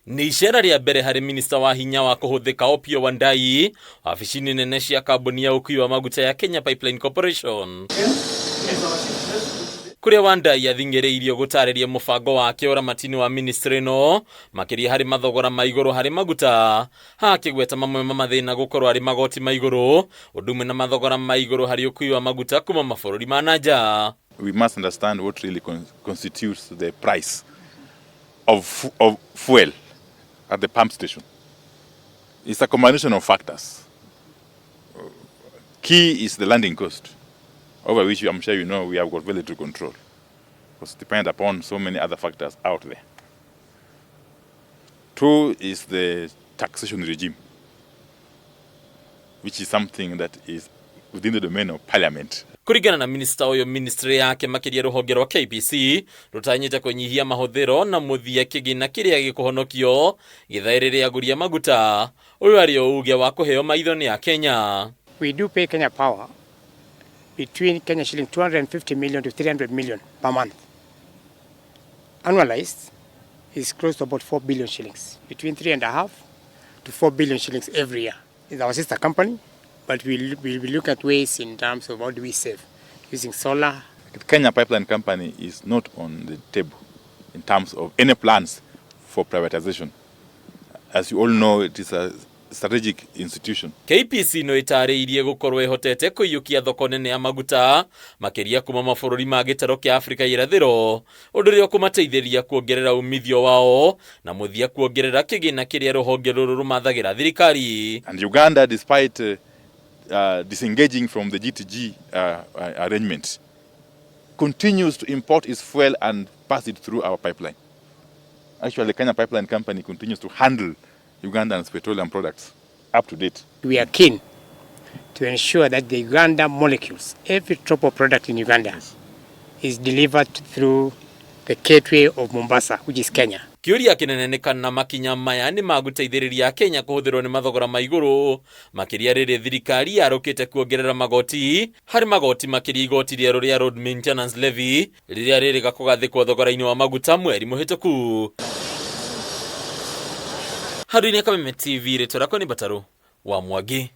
Nĩ icera rĩa mbere harĩ minista wa hinya wa kũhũthĩka Opiyo Wandayi wabici-inĩ nene cia kambuni ya ũkui wa maguta ya Kenya Pipeline Corporation, kũrĩa Wandayi athing'ĩrĩirio gũtarĩria mũbango wake ũramati-inĩ wa ministry ĩno, makĩria harĩ mathogora ma igũrũ harĩ maguta, haha akĩgweta mamwe ma mathĩna gũkorwo arĩ magoti ma igũrũ, ũndũ ũmwe na mathogora ma igũrũ harĩ ũkui wa maguta kuma mabũrũri ma na nja. We must understand what really constitutes the price of fuel at the pump station. It's a combination of factors. Key is the landing cost, over which I'm sure you know we have got very little control, because it depends upon so many other factors out there. Two is the taxation regime, which is something that is within the domain of parliament. Kũringana na minista ũyũ, ministry yake makĩria rũhonge rwa KPC rũtanyĩte kũnyihia mahũthĩro na mũthia kĩgĩna kĩrĩa gĩkũhonokio gĩthaĩrĩre agũri a maguta. Ũyũ arĩ o uge wa kũheo maitho nĩ a Kenya. We do pay Kenya Power between Kenya shilling 250 million to 300 million per month. Annualized is close to about 4 billion shillings, between 3.5 to 4 billion shillings every year. It's our sister company, but we look at ways in terms of how do we save using solar. The Kenya Pipeline Company is not on the table in terms of any plans for privatization. As you all know, it is a strategic institution. KPC no ĩtarĩirie gũkorwo ĩhotete kũiyũkia thoko nene ya maguta, makĩria kuma mabũrũri ma gĩtaro kĩa Afrika irathĩro, ũndũ ũrĩa ũkũmateithĩrĩria kuongerera umithio wao na mũthia kuongerera kĩgĩna kĩrĩa rũhonge rũrũ rũmathagĩra thirikari. And Uganda, despite disengaging from the G2G arrangement, continues to import its fuel and pass it through our pipeline. Actually, the Kenya Pipeline Company continues to handle Ugandan's petroleum products up to date. We are keen to ensure that the Uganda molecules, every drop of product in Uganda, is delivered through the gateway of Mombasa, which is Kenya. Kĩũria kĩnene nĩ kana makinya maya nĩ magũteithĩrĩria Kenya kũhũthĩrwo nĩ mathogora ma igũrũ, makĩria rĩrĩ thirikari yarũkĩte kuongerera magoti harĩ magoti, makĩria igoti rĩerũ rĩa road maintenance levy rĩrĩa rĩrĩga kũgathĩkwo thogora-inĩ wa maguta mweri mũhĩtũku. Handũ-inĩ Kameme TV, rĩtwa rĩakwa nĩ Mbatarũ wa Mwangi.